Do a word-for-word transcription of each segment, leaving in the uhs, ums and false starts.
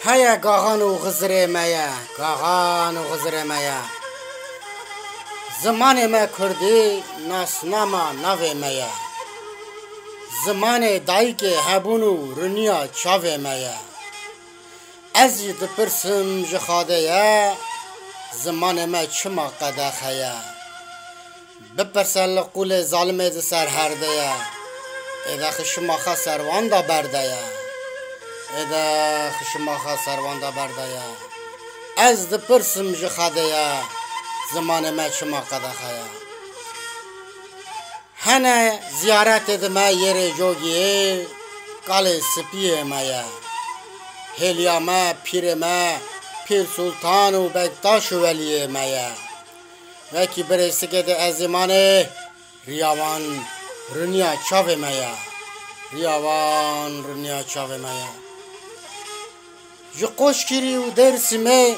Heye gaxan û Xizirê me ye, gaxan û Xizirê me ye. Zimanê me kurdî nasnama navê me ye. Zimanê dayikê hebûn û riniya çavê me ye. Ez jî dipirsim ji Xadê ye, zimanê me çima qedexe ye. Bipirse li qûlê zalimê di ser herdê ye. Êde xişima xwe ser wan de berde ye. Êde xişima xwe ser wan de berde ye. Ez dipirsim ji Xadê ye, zimanê me çima qedexe ye. Hene ziyaretê dime Yerê Cogiyê, kalê spiyê me ye. Hêliya me, pîrê me, Pîr Sultan û Bektaş û Weliyê me ye. Wekî birêsikê de Ezîmanê, riya wan riniya çavê me ye. Riya wan riniya çavê me ye. Ji Qoşkirî û Dêrsimê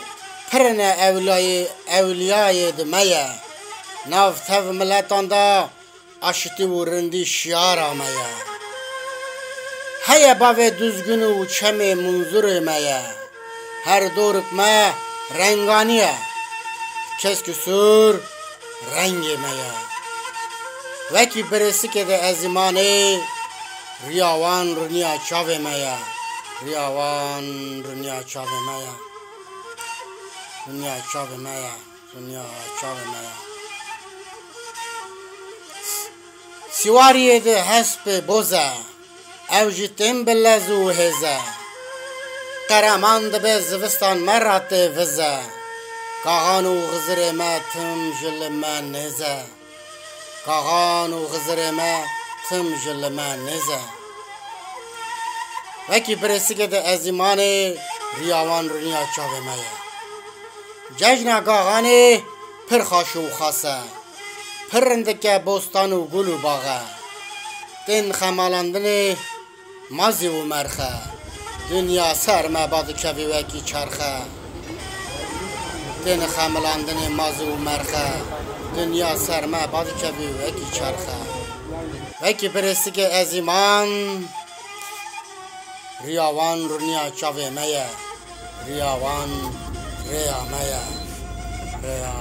pirine ewliyayê, ewliyayê di me ye. Nav tev miletan de aşitî û rindî şiara me ye. Heye bavê Duzgin û çemê Munzurê me ye. Her dorik me renganî ye. Kesk û sûr rengê me ye. Wekî birêsikê de Ezîmanê, riya wan riniya çavê me ye. Riya wan riniya çavê me ye. Riniya çavê me ye. Riniya çavê me ye. Siwariyê de hespê boz e. Ew jî tên bi lez û hêz e. Qereman dibe zivistan me re tê viz e. Kaxan û Xizirê me tim ji li me nêz e. Kaxan û Xizirê me tim ji li me nêz e. Wekî birêsikê de Ezîmanê, riya wan riniya çavê me ye. Cejna Gaxanê pir xaş û xas e. Pir rindik e bostan û gul û bax e. Tên xemalandinê mazî û merxe. Dinya ser me ba dikevî wekî çerxe. Tên xemilandinê mazî û merxe. Dinya ser me ba dikevî wekî çerxe. Wekî birêsikê Ezîman, riya wan riniya çavê me ye. Riya wan rêya me ye. Rêya